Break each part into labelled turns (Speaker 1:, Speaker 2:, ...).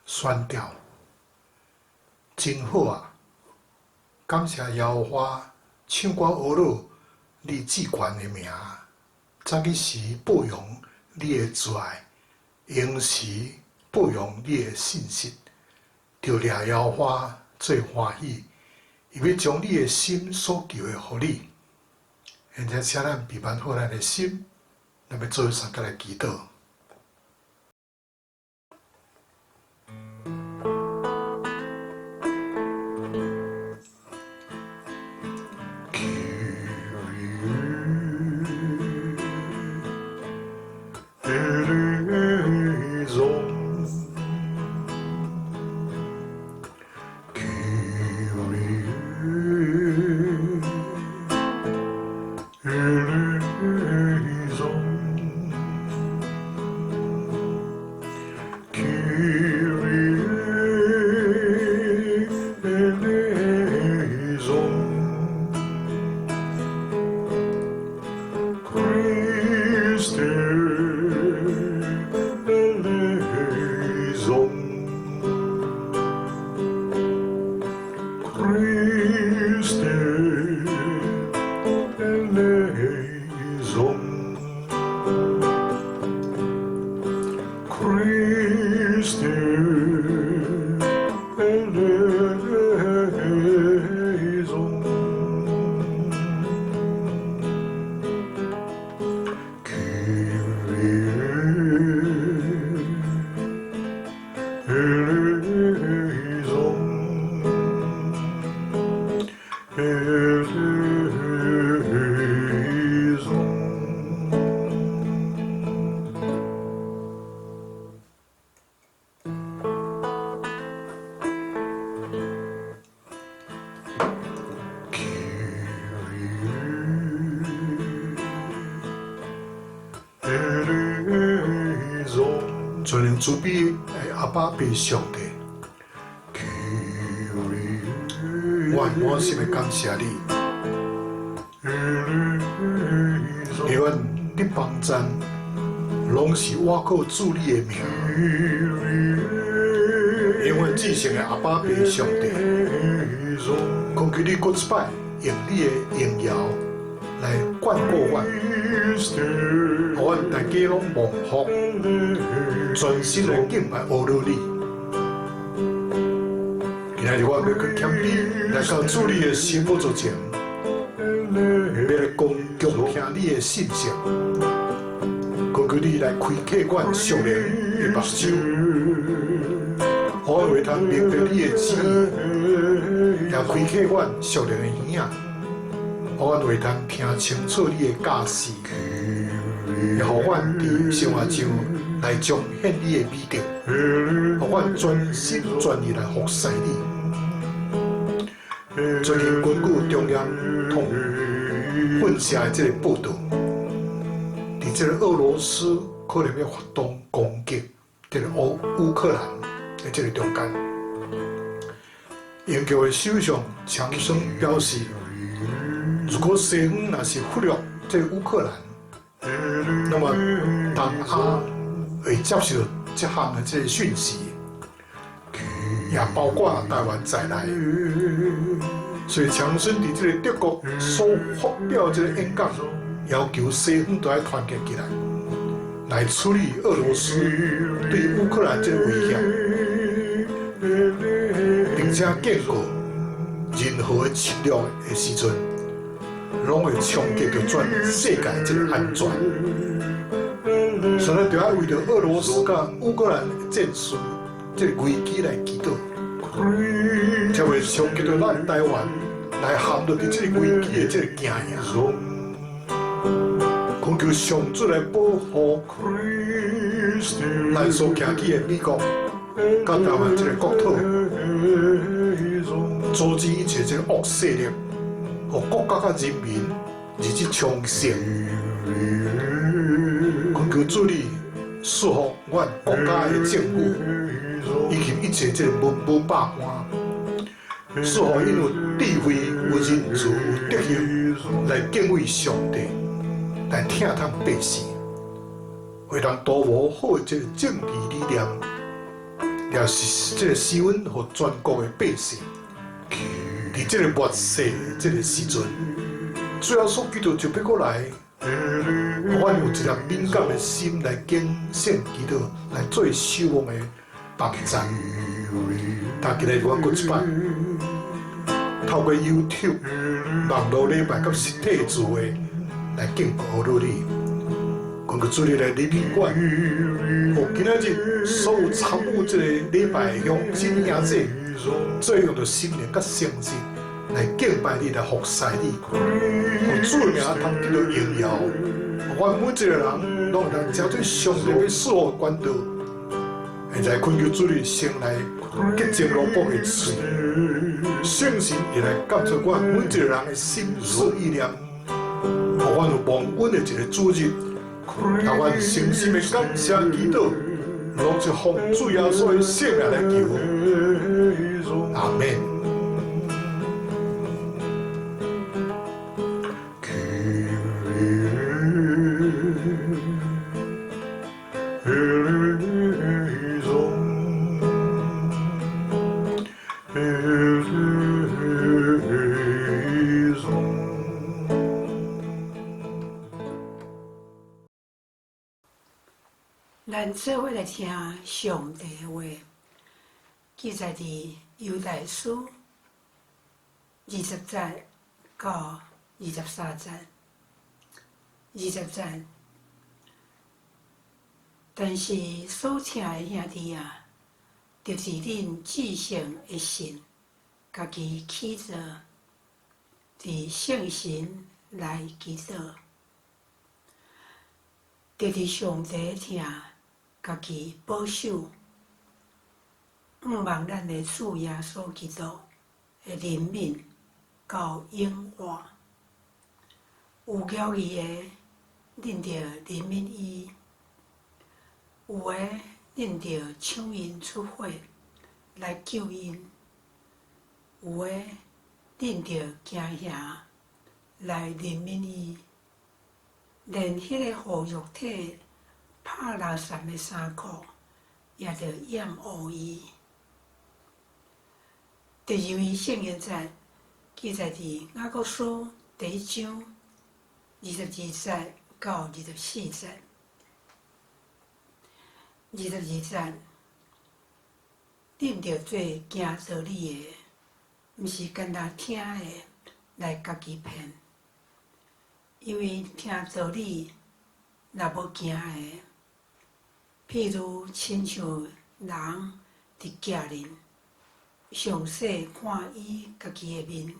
Speaker 1: 宣告，真好啊！感謝耶和華唱歌呵咾你至懸的名，早起時報揚你的慈愛，閒時報揚你的信實，著掠耶和華做歡喜，伊欲將你的心所求的予你。現在請咱備辦好咱的心，咱欲做相共來祈禱。全能慈悲的阿爸父上帝，我滿心的感謝你，因為你幫贊攏是倚靠主你的名，永遠至聖的阿爸父上帝，懇求你閣一擺用你的榮耀來眷顧阮，予阮大家攏蒙福，全心來敬拜呵咾你。今仔日我欲閣謙卑來到主你的聖寶座前，欲來恭敬聽你的信息，懇求你來開啟阮屬靈的目睭，予阮會通明白你的旨意，也開啟阮屬靈的耳仔，予阮會通聽清楚你的教示，也予阮佇生活上來彰顯你的美德，予阮全心全意來服侍你。最近根據中央通訊社的這個報導，佇這個俄羅斯可能欲發動攻擊這個烏克蘭的這個中間，英國的首相強生表示，如果西方若是忽略這個烏克蘭，那麼東亞會接受這項的這個訊息，也包括台灣在內。所以強生佇這個德國所發表這個演講，要求西方都愛團結起來，來處理俄羅斯對烏克蘭這個威脅，並且警告任何的侵略的時陣，攏會衝擊著全世界這个安全。所以，著愛為著俄羅斯佮烏克蘭戰事這个危機來祈禱，才袂衝擊著咱台灣來陷入佇這个危機的這个驚嚇。懇求上主來保護咱所徛起的美國佮台灣這个國土，阻止一切這个惡勢力，予國家佮人民日子昌盛。懇求主你賜福阮國家的政府，以及一切這个文武百官，賜予𪜶有智慧、有仁慈、有德行，來敬畏上帝，來疼痛百姓，會當圖謀好的這个政治理念，也是這个施恩予全國的百姓。佇這个末世這个時陣，主耶穌基督就欲閣來，予阮有一粒敏感的心來警醒祈禱，來做守望的幫贊。大家來阮閣一擺，透過 YouTube 網路禮拜佮實體聚會來敬拜阿魯你，懇求主你來憐憫阮，予今仔日所有參與這个禮拜的鄉親兄弟，做用著心靈佮誠實來敬拜你，來服侍你，予主的名通得著榮耀。阮每一个人攏會當成做上帝欲賜福的管道，現在懇求主你先來潔淨奴僕的喙，聖神會來監察阮每一个人的心思意念，予阮有蒙恩的一个主日，予阮誠心的感謝祈禱，攏是奉主耶穌的聖名來求，阿們。
Speaker 2: 咱做伙來聽上帝的話，記載佇猶大書20節到23節。20節，但是所疼的兄弟啊，著是恁至聖的信，家己起座，佇聖神內祈禱，著佇上帝疼，家己保守，向望咱的主耶穌基督的憐憫到永活。有驕意的，恁著憐憫伊；有的，恁著搶𪜶出火來救𪜶；有的，恁著驚嚇來憐憫伊。連彼个予肉體拍垃圾的衫褲，也著厭惡伊。第二位聖言節記載佇雅各書第一章22節到24節。22節，恁著做行道理的，毋是干焦聽的來共家己騙。因為聽道理若無行的，譬如親像人佇鏡裡詳細看伊家己的面，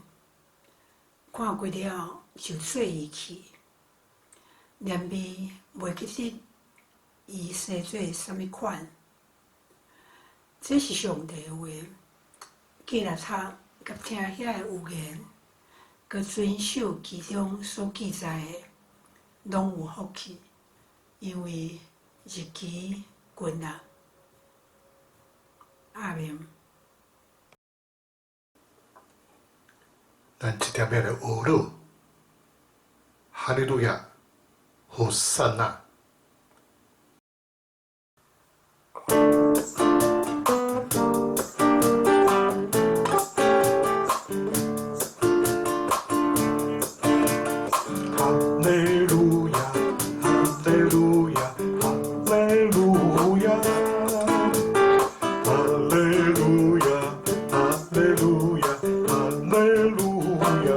Speaker 2: 看過了就轉移去，連面袂記得伊生做啥物款。這是上帝的話，既若讀佮聽遐个預言，閣遵守其中所記載的，攏有福氣，因為日期近啊。阿們。
Speaker 1: 咱這點仔來學囉，哈利路亞，和散那。哈利路亞，哈利路亞，哈利路亞，哈利路亞，哈利路亞，哈利路亞。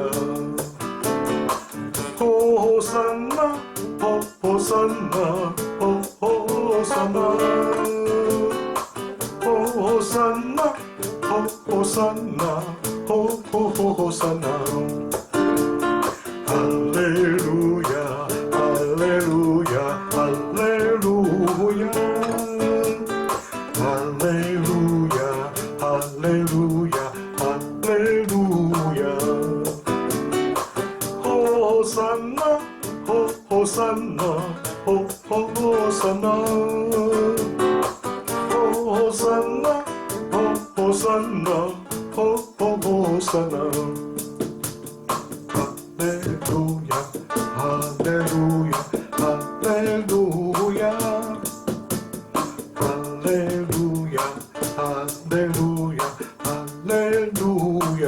Speaker 1: 和散那，哈利路亞，哈利路亞，哈利路亞，哈利路亞，哈利路亞，哈利路亞，和散那，和散那，和散那，和散那，和散那，和散那，哈利路亞，哈利路亞，哈利路亞，哈利路亞，哈利路亞，哈利路亞，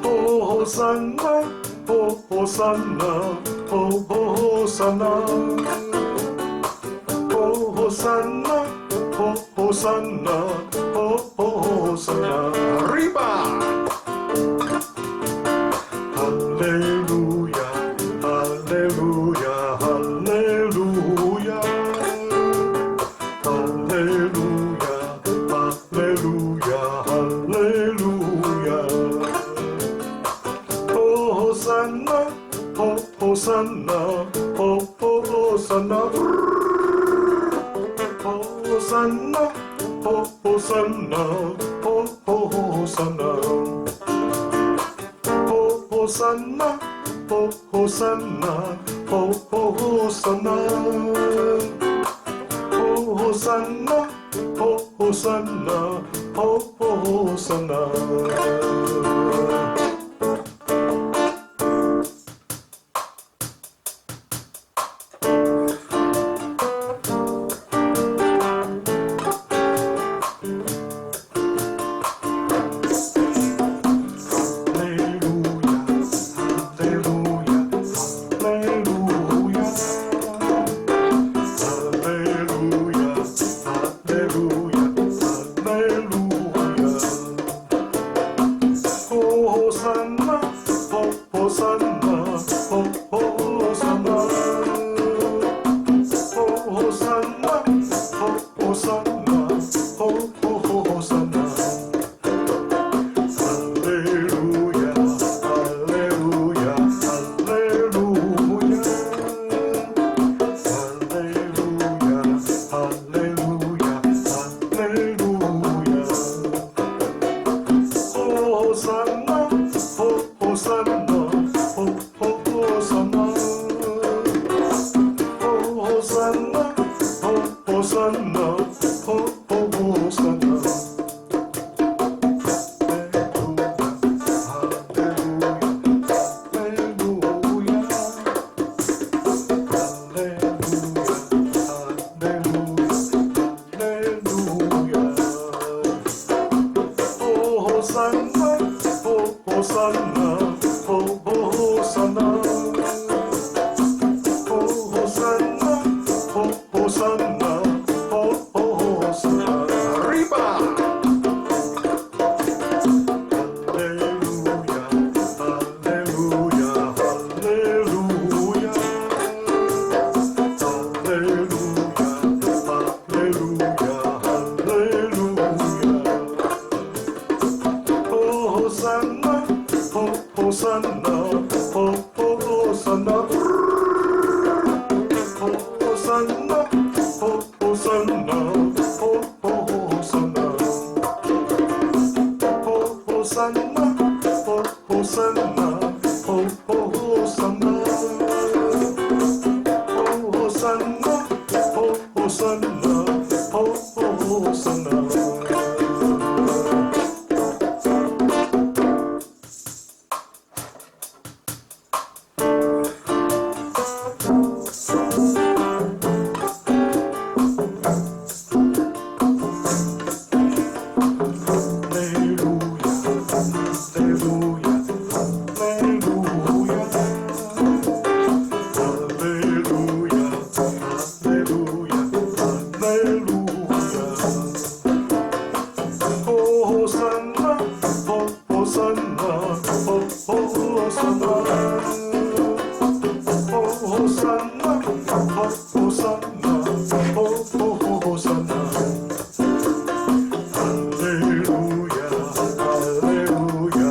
Speaker 1: 和散那，和散那，和散那，和散那，和散那，和散那，Arriba！哈利路亞，哈利路亞，哈利路亞，哈利路亞，哈利路亞，哈利路亞，和散那，和散那，和散那，和散那，和散那，和散那，和散那，和散那，和散那，和散那，和散那，和散那。哈利路亞，哈利路亞，哈利路亞，哈利路亞，哈利路亞，哈利路亞，和散那，和散那，和散那，和散那，和散那，和散那。哈利路亞，哈利路亞，哈利路亞，哈利路亞，哈利路亞，哈利路亞，和散那，和散那，和散那，和散那，和散那，和散那。哈利路亞，哈利路亞，哈利路亞，和散那，和散那，和散那，和散那，和散那，和散那，Arriba！哈利路亞，哈利路亞，哈利路亞，哈利路亞，哈利路亞，哈利路亞，和散那，和散那，和散那，和散那，和散那，和散那。和散那，和散那，和散那，和散那，和散那，和散那。哈利路亞，哈利路亞，哈利路亞，哈利路亞，哈利路亞，哈利路亞，和散那，和散那，和散那，和散那，和散那，和散那。哈利路亞，哈利路亞，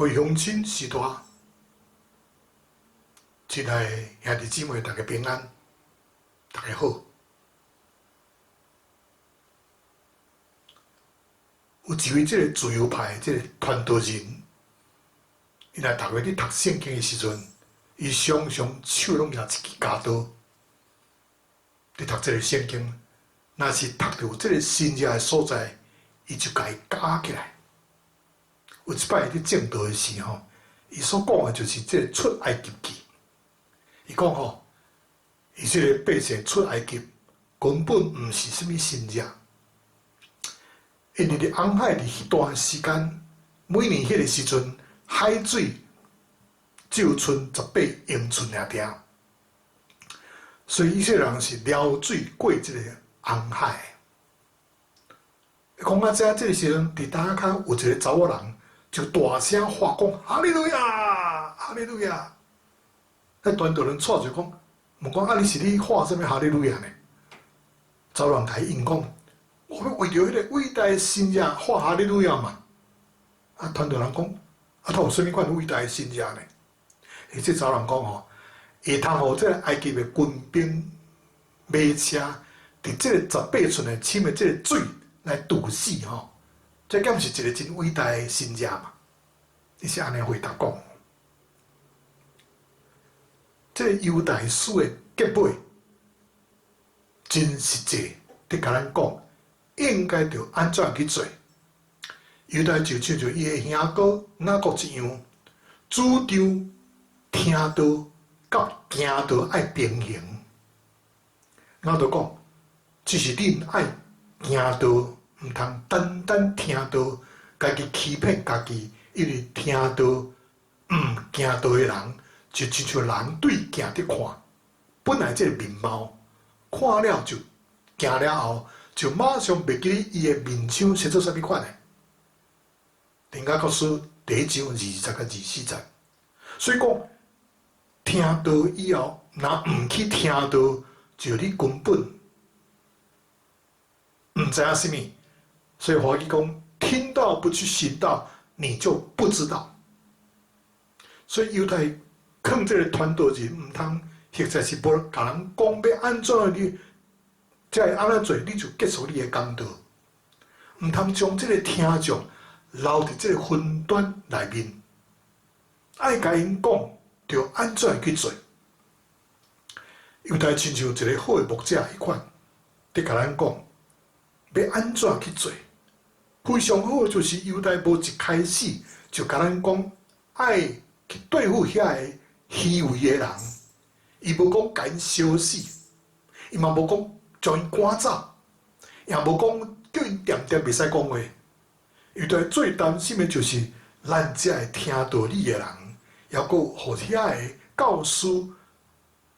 Speaker 1: 位鄉親序大，親愛的兄弟姊妹，大家平安，大家好。有一位這个自由派的這个傳道人，伊若逐月佇讀聖經的時陣，伊常常手攏舉一支鉸刀，佇讀這个聖經。若是讀著這个神跡的所在，伊就共伊夾起來。有一擺佇證道的時吼，伊所講的就是這个出埃及記。伊講吼，伊這个百姓出埃及根本毋是啥物神跡，因為佇紅海佇彼段時間，每年彼个時陣海水只有賰18英寸爾爾，所以以色列人是撩水過這个紅海。講到這，這个時陣佇當跤有一个查某人就大聲喊講：哈利路亞，哈利路亞！彼傳道人掣著講，問講啊，你是咧喊啥物哈利路亞呢？查某人共伊應講：我欲為著彼个偉大的神跡喊哈利路亞嘛！啊，傳道人講：啊，他有啥物款偉大的神跡呢？伊這查某人講吼，會通予這个埃及的軍兵馬車佇這个18寸的深的這个水來堵死吼，這敢是一个真偉大的神跡嘛？伊是按呢回答講。這个猶大書的結尾真實際佇共咱講，應該著按怎去做？猶大就親像伊的兄哥雅各一樣，主張聽道佮行道愛平衡。雅各講，只是恁愛行道，毋通單單聽道，家己欺騙家己，因為聽道毋行道的人，就親像人對鏡佇看，本來這个面貌看了就行了後，就馬上袂記得伊的面相是做啥物款的。雅各書第一章20節到24節，所以講聽道以後，若毋去聽道，就你根本毋知影啥物。所以華語講，聽道不去行道，你就不知道。所以猶大勸這个傳道人毋通，實在是無共人講欲按怎你，才會按怎做，你就結束你的講道。毋通將這个聽眾留佇這个雲端內面，愛共𪜶講，著按怎去做。猶大親像一个好的牧者彼款，佇共咱講，欲按怎去做。非常好，就是猶大無一開始就共咱講，愛去對付遐个虛偽的人。伊無講共𪜶燒死，伊嘛無講將𪜶趕走，也無講叫𪜶恬恬袂使講話。猶大最擔心的就是咱遮个聽道理的人，猶閣予遐个教師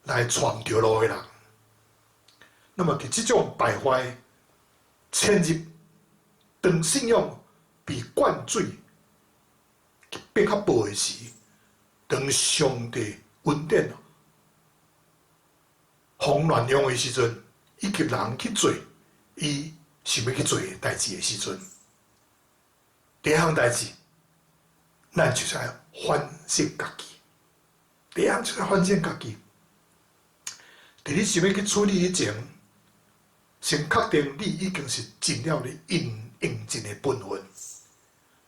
Speaker 1: 來帶毋著路的人。那麼佇這種敗壞潛入，當信仰被灌水變較薄的時，當上帝恩典慌亂用的時陣，以及人去做伊想欲去做的代誌的時陣，第一項代誌，咱就是愛反省家己。第一項就是反省家己。佇你想欲去處理以前，先確定你已經是盡了你應應盡的本分。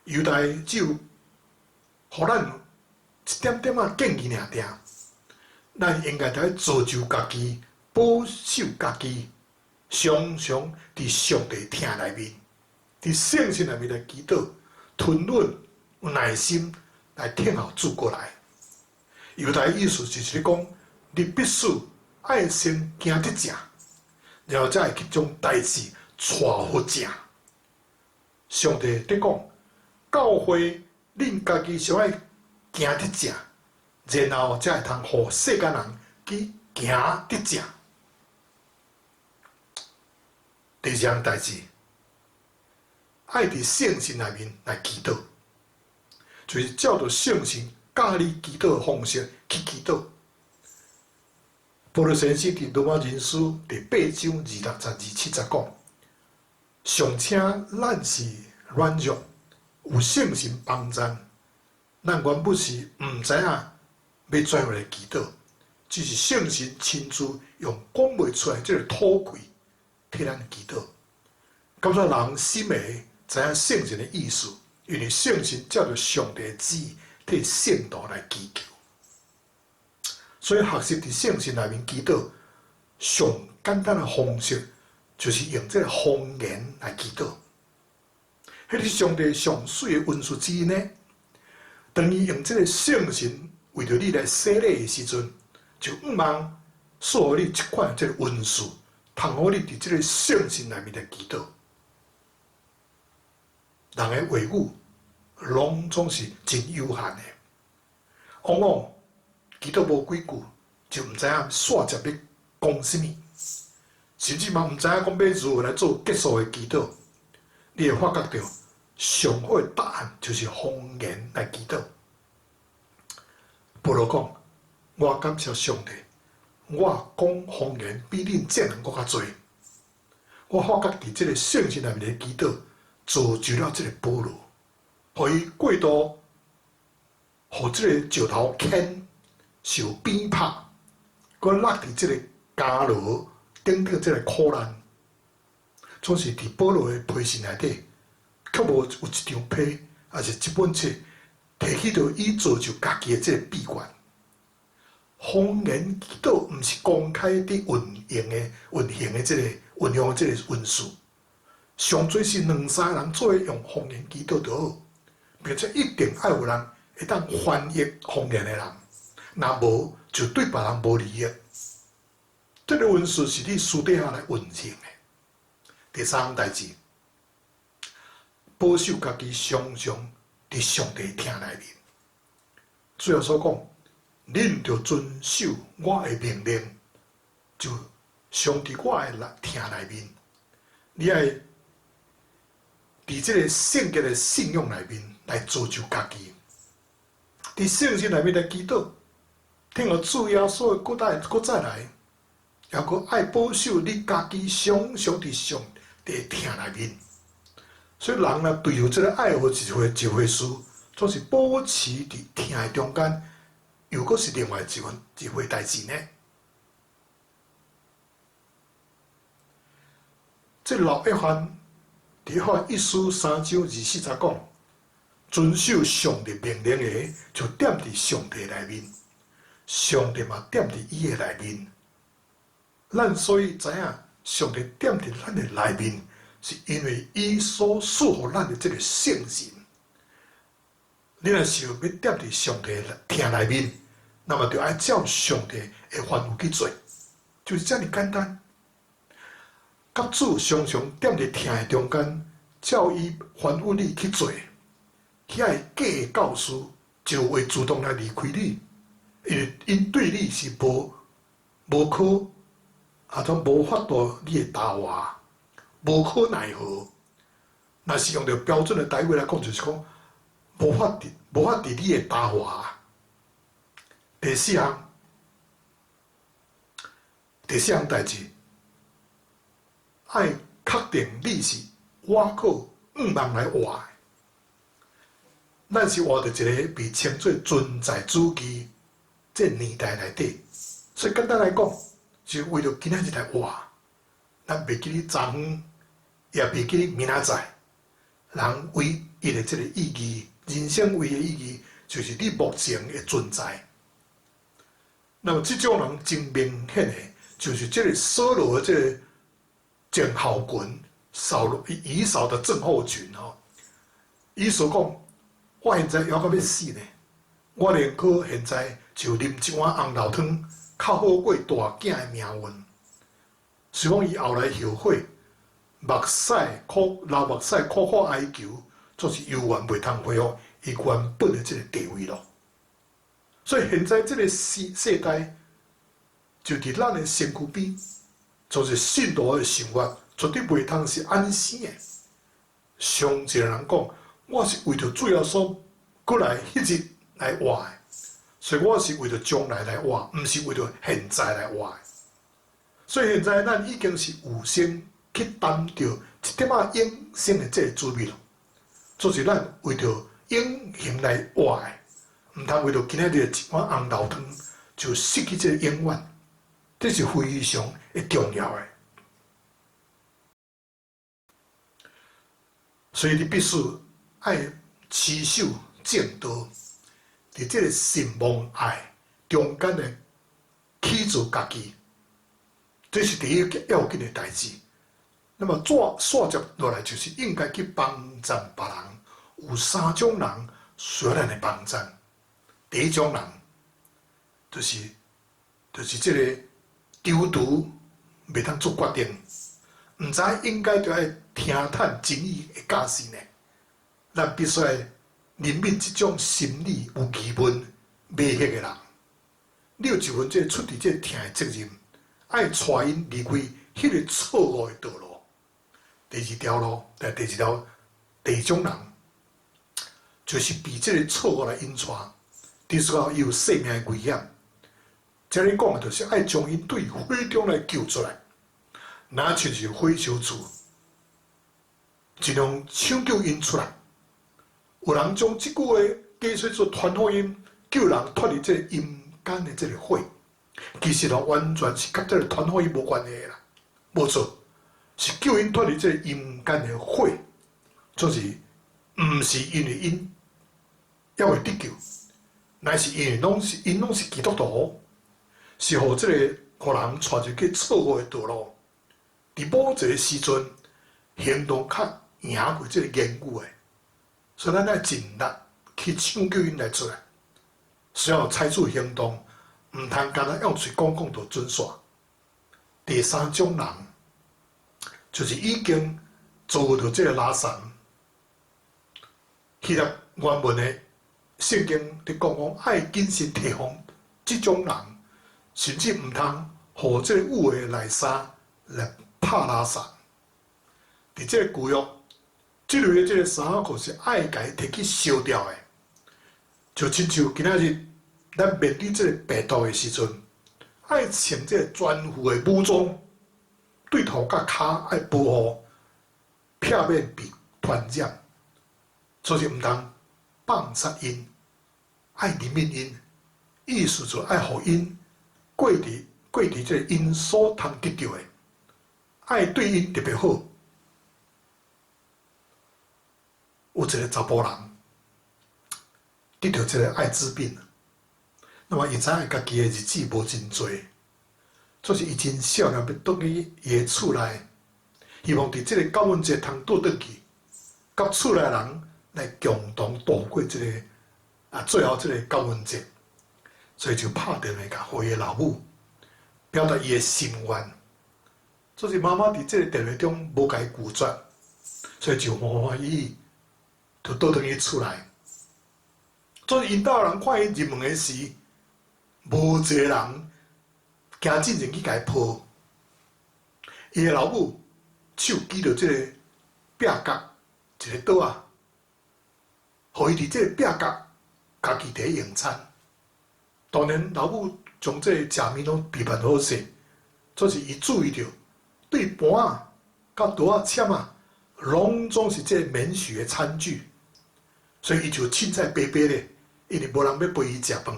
Speaker 1: 猶大只有予咱一點點仔建議爾爾，咱應該著愛造就家己，保守家己，常常佇上帝廳內面，佇聖神內面來祈禱、吞忍、有耐心來等候主過來。猶大意思就是咧講，你必須愛先行佇正，然後才會去將代誌帶予正。上帝佇講，教會恁家己先愛行佇正，然後才會通予世間人去行佇正。第二項代誌，愛佇聖神內面來祈禱，就是照著聖神教你祈禱的方式去祈禱。保羅先生佇羅馬人書第八章26節、27節講：尚且咱是軟弱，有聖神幫贊，咱原本是毋知影欲怎樣來祈禱，只是聖神親自用講袂出來這个吐氣替咱祈禱。敢若人心會知影聖神的意思，因為聖神照著上帝的旨意替聖徒來祈求。所以學習佇聖神內面祈禱，上簡單的方式就是用這个方言來祈禱。彼个是上帝上媠的恩賜之一呢。當伊用這个聖神為著你來洗禮的時陣，就向望賜予你這款這个恩賜，通予你佇這个聖神內面來祈禱。人的話語攏總是真有限的，往往祈禱無幾句，就毋知影煞接欲講啥物，甚至嘛毋知影講欲如何來做結束的祈禱。你會發覺著上好的答案就是方言來祈禱。保羅講：我感謝上帝，我講方言比恁眾人閣較濟。我發覺佇這个聖神內面的祈禱，造就了這个保羅，予伊過度，予這个石頭牽受鞭拍，閣落佇這个監牢等等這个苦難，總是佇保羅的批信內底，卻無有一張批，抑是一本冊提起著伊造就家己的這个秘訣。方言祈禱毋是公開佇運用的、運行的這个運用的這个恩賜。上濟是兩三个人做伙用方言祈禱就好，並且一定愛有人會當翻譯方言的人，若無就對別人無利益。這个恩賜是你私底下來運行的。第三項代誌，保守家己常常佇上帝疼內面。主耶穌講：恁著遵守我的命令，就常佇我的疼內面。你愛佇這个聖潔的信仰內面來造就家己，佇聖神內面來祈禱，聽候主耶穌的閣來閣再來，抑閣愛保守你家己常常佇上帝疼內面。所以人若對著這个愛護一回事，總是保持佇疼的中間，又閣是另外一份一回代誌呢。這老約翰佇約翰一書三章24節講，遵守上帝命令的，就踮佇上帝內面，上帝嘛踮佇伊的內面。咱所以知影上帝踮佇咱的內面，是因為伊所賜予咱的這个聖神。你若想欲踮佇上帝疼內面，那麼就愛照上帝的吩咐去做，就是遮爾簡單。佮主常常踮佇疼的中間，照伊吩咐你去做，遐个假的教師就會自動來離開你，因為𪜶對你是無可，啊，總無法度你會答話，無可奈何。若是用著標準的台語來講，就是講無法佇你會答話。第四項代誌，愛確定你是倚靠向望來活的。咱是活佇一个被稱做存在主義這个年代內底，所以簡單來講，是為著今仔日來活。咱袂記得昨昏，也袂記得明仔載。人唯一的這个意義，人生唯一的意義，就是你目前的存在。那麼這種人真明顯的，就是這个掃羅的這个症候群，掃羅以掃的症候群吼。伊所講，我現在枵到欲死呢，我寧可現在就啉一碗紅豆湯，較好過大囝的命運。雖講伊後來後悔，目屎苦流目屎苦苦哀求，總是猶原袂通恢復伊原本的這个地位咯。所以現在這个世代，就佇咱的身軀邊，就是信徒的生活，絕對袂通是安生的。上一个人講，我是為著主耶穌閣來彼日來活的，所以我是為著將來來活，毋是為著現在來活的。所以現在咱已經是有先去擔著一點仔永生的這个滋味咯，就是咱為著永恆來活的。毋通為著今仔日一碗紅豆湯就失去這个永遠，這是非常的重要的。所以你必須愛持守正道，佇這个信望愛中間的起做家己，這是第一要緊的代誌。那麼做煞接落來就是應該去幫贊別人，有三種人需要咱的幫贊。第一種人就是這个囚徒袂當做決定，毋知應該著愛聽趁真理的教示呢。咱必須愛憐憫這種心理有疑問、迷惑的人。你有一份這个出佇這个疼的責任，愛帶𪜶離開彼个錯誤的道路。第二條路，第二條，第二種人，就是被這个錯誤來引帶，至到伊有性命的危險。這裡講的就是愛將𪜶對火中來救出來，若親像火燒厝，盡量搶救𪜶出來。有人將這句話解釋做傳福音，救人脫離這个陰間的這个火，其實哦，完全是佮這个傳福音無關係的啦，無錯，是救𪜶脫離這個陰間的火，就是毋是因為𪜶猶未得救，乃是因為𪜶攏是基督徒，是予這个予人帶入去錯誤的道路，佇某一个時陣行動較贏過這个言語的，所以咱愛盡力去搶救𪜶來出來，需要採取行動，毋通干焦用喙講講就準煞。第三種人，就是已經遭遇著這个拉撒。希臘原文的聖經佇講講愛謹慎提防這種人，甚至毋通予這个有的內衫來拍拉撒。佇這个舊約，這類的這个衫褲是愛共伊提去燒掉的，就親像今仔日咱面對這个病毒的時陣，愛穿這个全副的武裝，對頭佮跤愛保護，避免被傳染。所以毋通放殺𪜶，愛憐憫𪜶，意思就愛予𪜶過佇這個𪜶所通得著的，愛對𪜶特別好。有一个查埔人得著這个愛滋病，那麼伊知影家己的日子無真濟，就是伊真少年欲轉去伊的厝內，希望佇這个感恩節通倒轉去，佮厝內人來共同度過這个最後這个感恩節，所以就拍電話共予伊的老母，表達伊的心願。所以媽媽佇這个電話中無共伊拒絕，所以就歡歡喜喜就倒轉去厝內。所以𪜶兜人看伊入門的時，無一個人行進前去共伊抱。伊的老母手舉著這个壁角一个桌仔，予伊佇這个壁角家己佇咧用餐。當然，老母將這个食物攏備辦好勢，就是伊注意著對盤仔、佮桌仔簽仔，攏總是這个免洗的餐具，所以伊就凊彩白白咧，因為無人欲陪伊食飯，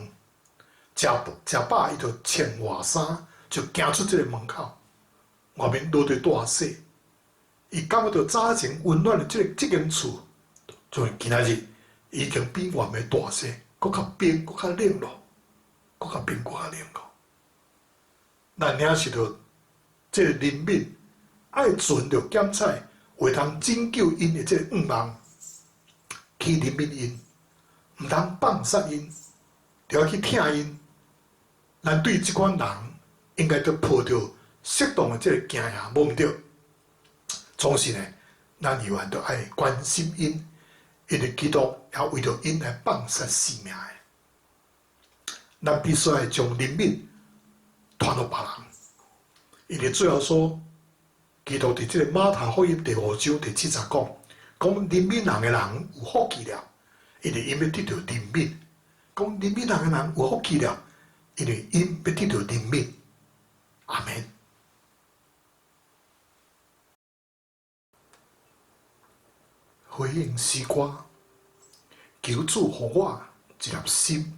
Speaker 1: 食食飽伊就穿外衫，就行出這个門口，外面落著大雪，伊感覺著早前溫暖的這間厝，就今仔日已經比外面大雪閣較冰，閣較冷咯，閣較冰，閣較冷咯。咱領受著這個憐憫，愛存著檢採，會通拯救𪜶的這個願望，去憐憫𪜶，毋通放殺𪜶，著愛去疼𪜶。咱對這款人，應該著抱著適當的這個經驗，無毋對。總是呢，咱猶原著愛關心𪜶，因為基督也為著𪜶來放殺性命的。咱必須愛將憐憫傳予別人，因為最後說，基督佇這個馬太福音第五章第七節講，講憐憫人的人有福氣了，因為𪜶欲得著憐憫；講憐憫人的人有福氣了，因為𪜶欲得著憐憫。阿們。回應詩歌，求主予我一粒心。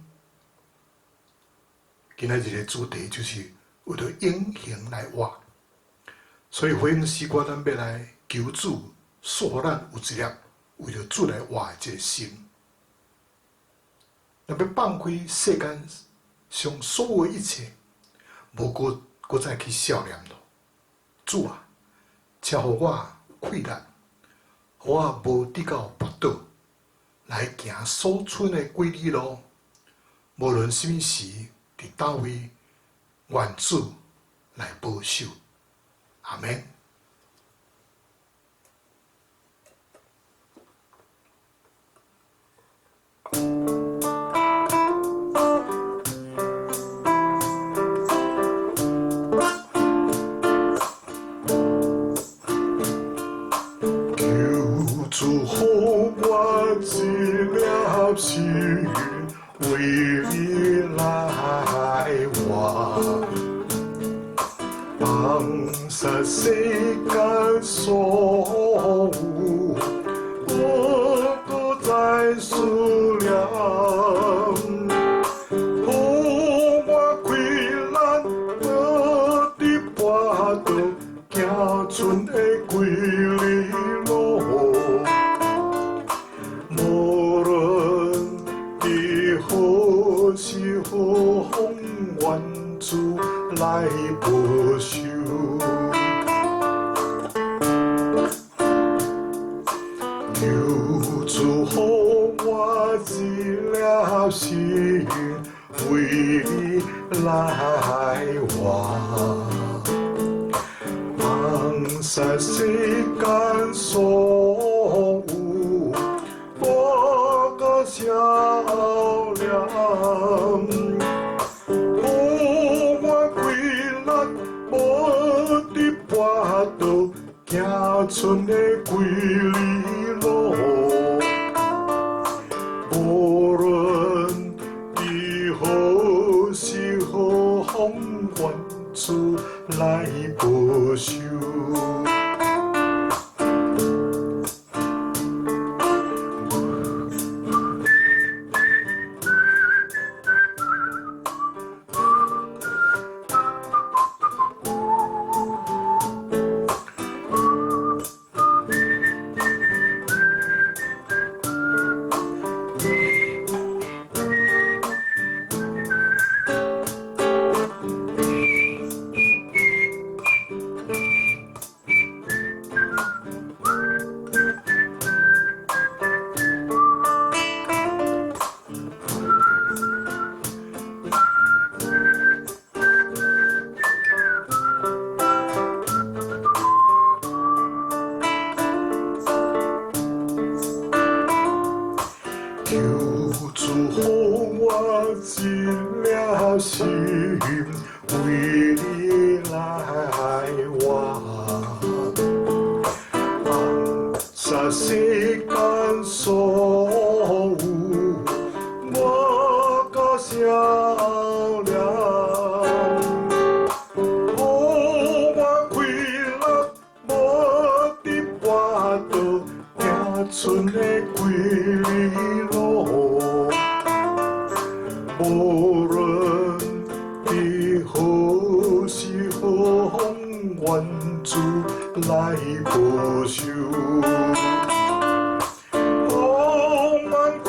Speaker 1: 今仔日的主題就是為著永恆來活，所以回應詩歌，咱欲來求主賜予咱有一粒為著主來活的這个心。咱欲放開世間上所有的一切，無閣閣再去數念囉。主啊，請予我氣力，予我無得到跋倒，來行所賰的幾里路。無論啥物時，佇佗位，願主來保守。阿們。求主予我一粒心，為你來活，放下世間所有，無閣再思量。予我氣力，無得跋倒，行賰的幾里路。無論佇何時何方，願主來保守。求主予我一粒心，為你來活，放下世間所有，無閣數量。予我氣力，無得跋倒，行賰的幾里路。無論佇何時何方，願主來保守。求主予我一粒心，為你來活，放下世間所有，無閣數量。予我氣力，無得跋倒，行賰的幾里路。無論佇何時何方，願主來保守。予我氣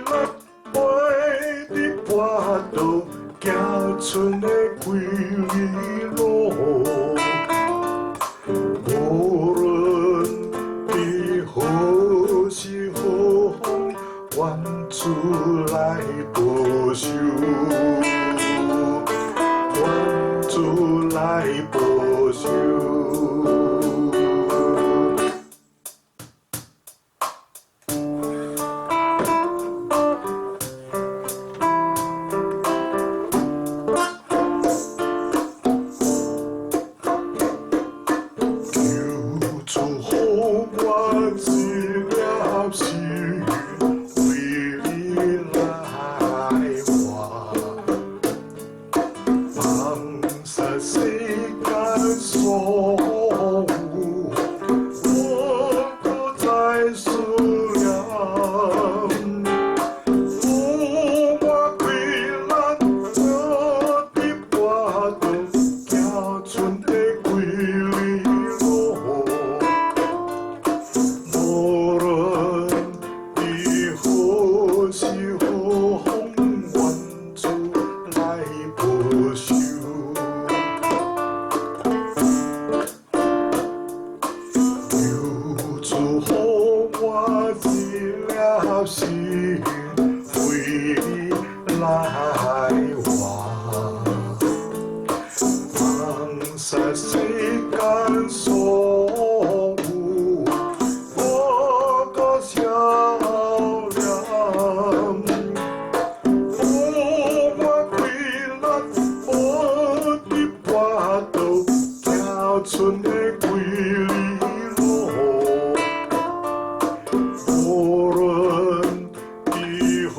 Speaker 1: 力，袂得跋倒，行賰的幾里路。無論佇何時何方，願主來保守。願主來保守。求主予我一粒心，為你來活，放下世間來保守。求主予我一粒心，為你來活，放捨世間所有，無閣數量。予我氣力，無得跋倒，行出的幾里路。無論佇何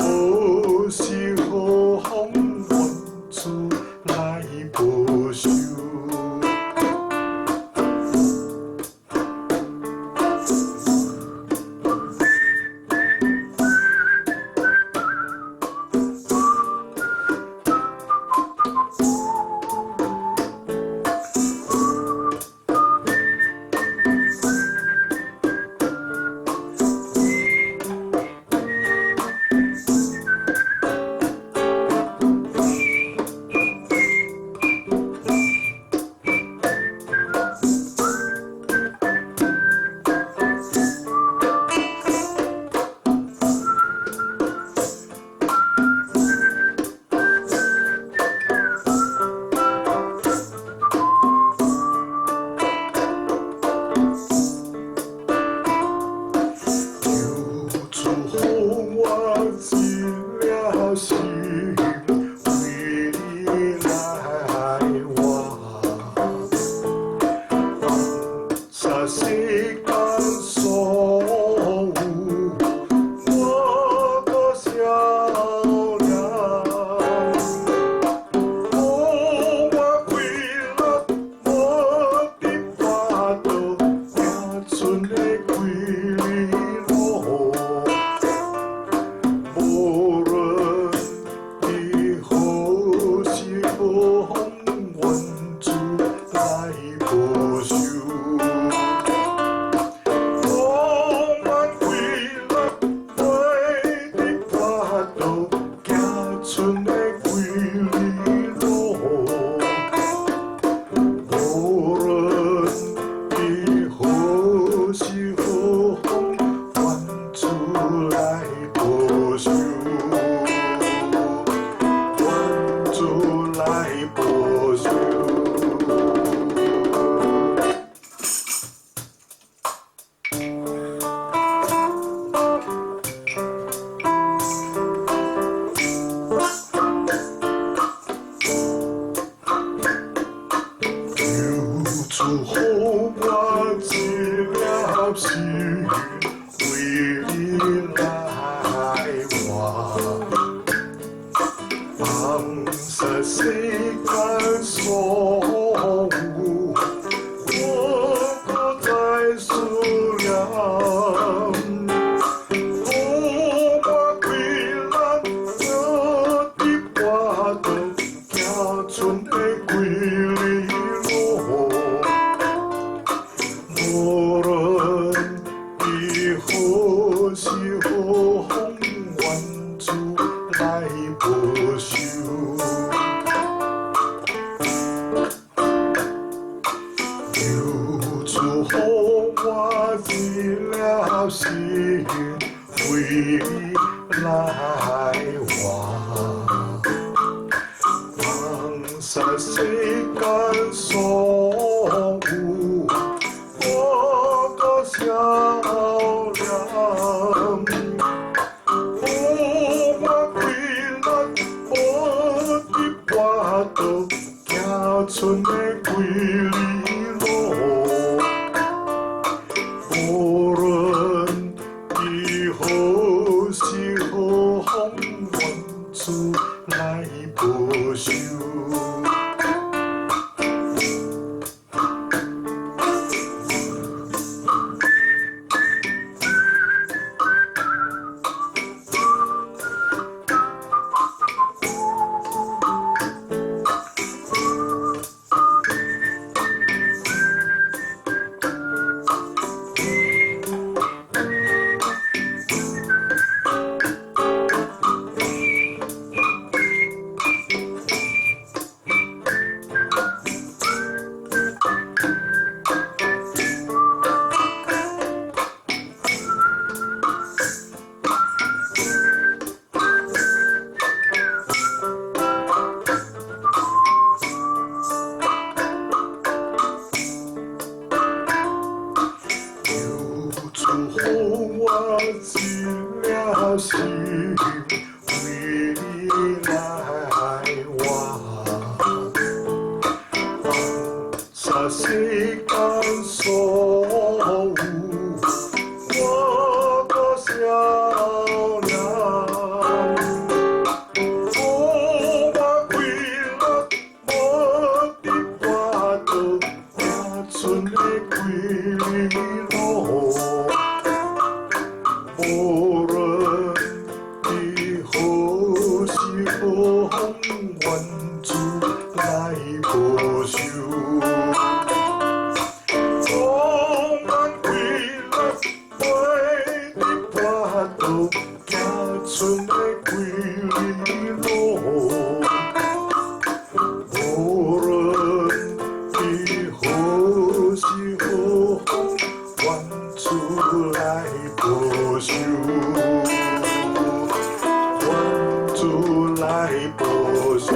Speaker 1: 時何方，願主來保守。求主予我一粒心，為你來活，放捨世間所有，無閣數量。予我氣力，無得跋倒，行出的幾里路。無論佇何時何方，願主來保守。予我氣力，袂得跋倒，行出的幾里路。無論佇何時何方，願主來保守。願主來保守。求主予我一粒心，為你來活，放捨世間所有，無閣再數量。予我氣力，無得跋倒，行出的幾里路。無論佇何時何方，願主來保守。求主予我一粒心，為你來活，放捨世間所有，無閣數量。予我氣力，無得跋倒，行出的幾里路。無論佇何時何方，願主來保守。世間所有，我閣少年，無我快樂，無佇跋倒，行出的幾里路。無論佇何時何方，願主來保守。充滿快樂，袂佇跋倒，行出的幾里路。無論佇何時何方，願主來保守，願主來保守。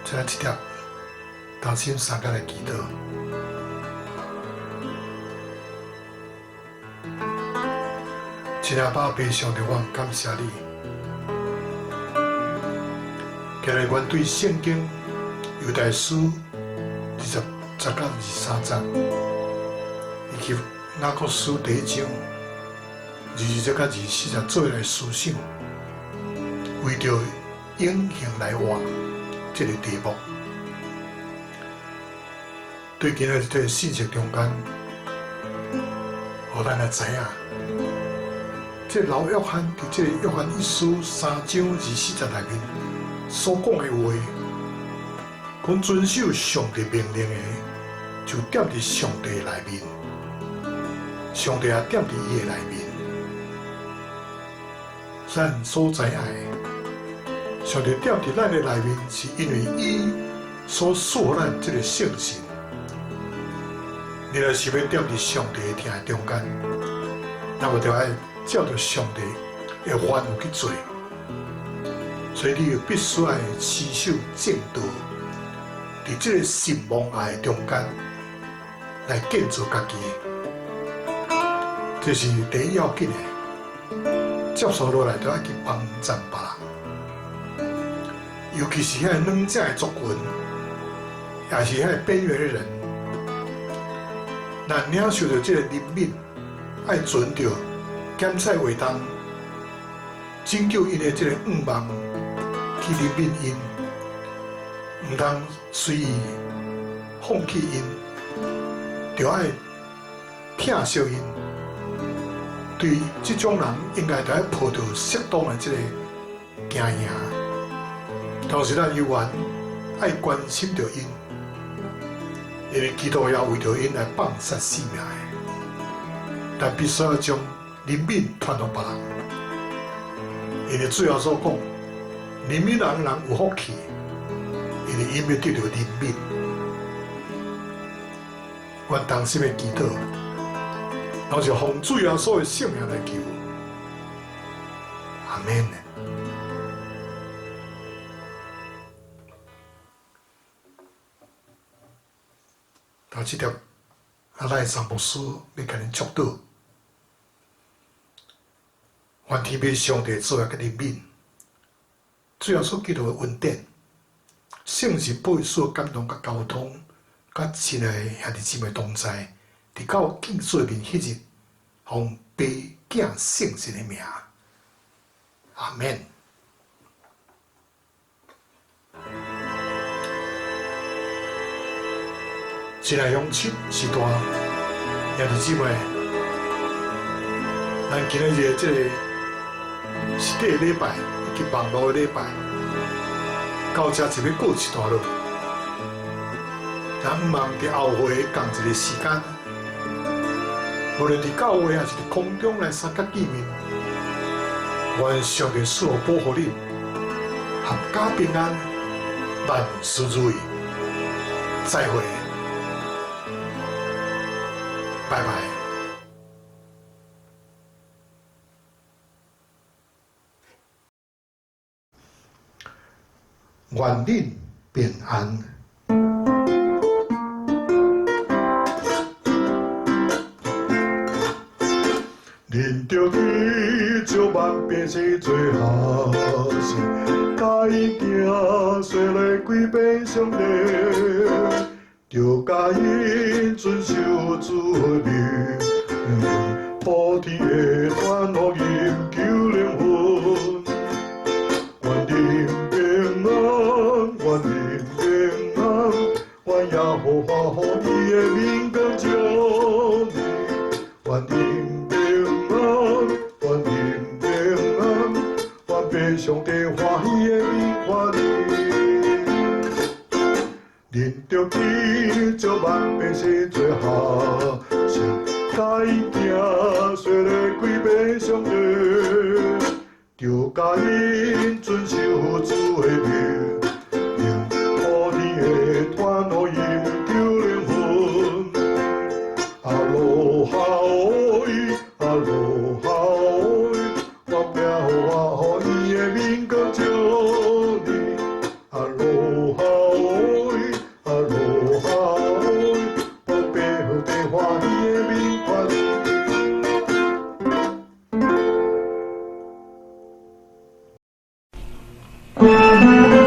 Speaker 1: 請咱這粒同心相共來祈禱。親愛的阿爸上帝，我感謝你。今日阮對聖經猶大書20節到23節，以及雅各書第一章22節到24節做來思想，為著永恆來活這个題目，對今日這个信息中間，予咱來知影，這老約翰佇這个約翰一書3章24節內面所講的話，講遵守上帝命令的，就踮佇上帝內面，上帝也踮佇伊的內面。咱所知影的，上帝踮佇咱的內面，是因為伊所賜予咱這个聖神。你若是欲踮佇上帝的疼中間，那麼就愛照著上帝的吩咐去做。所以你必須愛持守正道，佇這个信望愛中間來建造家己，這是第一要緊的。接受落來，就愛去幫贊別人，尤其是遐軟弱的族群，也是遐邊緣的人，咱領受著這个憐憫，愛存著檢採會當拯救𪜶的這个願望去憐憫𪜶，毋通隨意放棄𪜶，著愛疼惜𪜶。對這種人，應該著愛抱著適當的這个經營。同時，咱猶原愛關心著𪜶，因為基督也為著𪜶來放殺性命的。但必須要將憐憫傳予別人，因為主耶穌講，憐憫人的人有福氣，因為𪜶欲得著憐憫。阮同心的祈禱，攏是奉主耶穌的聖名來求，阿們。頭這粒阿賴桑牧師欲共恁祝禱，願天父上帝賜福佮憐憫，主耶穌基督的恩典，聖神保惠師的感動佮交通，佮親愛的兄弟姊妹同在，直到見主面彼日，奉父子聖神的名，阿們。親愛鄉親時代，兄弟姊妹，咱今日這個實體禮拜以及網路的禮拜，到這就欲告一段落。咱毋茫佇後會仝一个時間，無論佇教會抑是佇空中來相佮見面，願上帝賜福保護恁，闔家平安，萬事如意，再會，拜拜。願恁平安。恁著去祝萬百姓做學生，教𪜶行洗禮歸變上帝，著教𪜶遵守主的命令，普天的傳福音救靈魂。願恁平安，願恁平安，願耶和華予伊的明光照你，願恁平安，願恁平安，願父上帝歡喜的面看你。恁著去祝萬百姓做學生，教𪜶行洗禮歸變上帝，著教𪜶遵守主的命令，普天的傳福音救靈魂。阿羅哈伊，阿羅哈伊，願耶和華予伊的明光照你。阿羅哈伊，阿羅哈伊，願父上帝歡喜的面看你。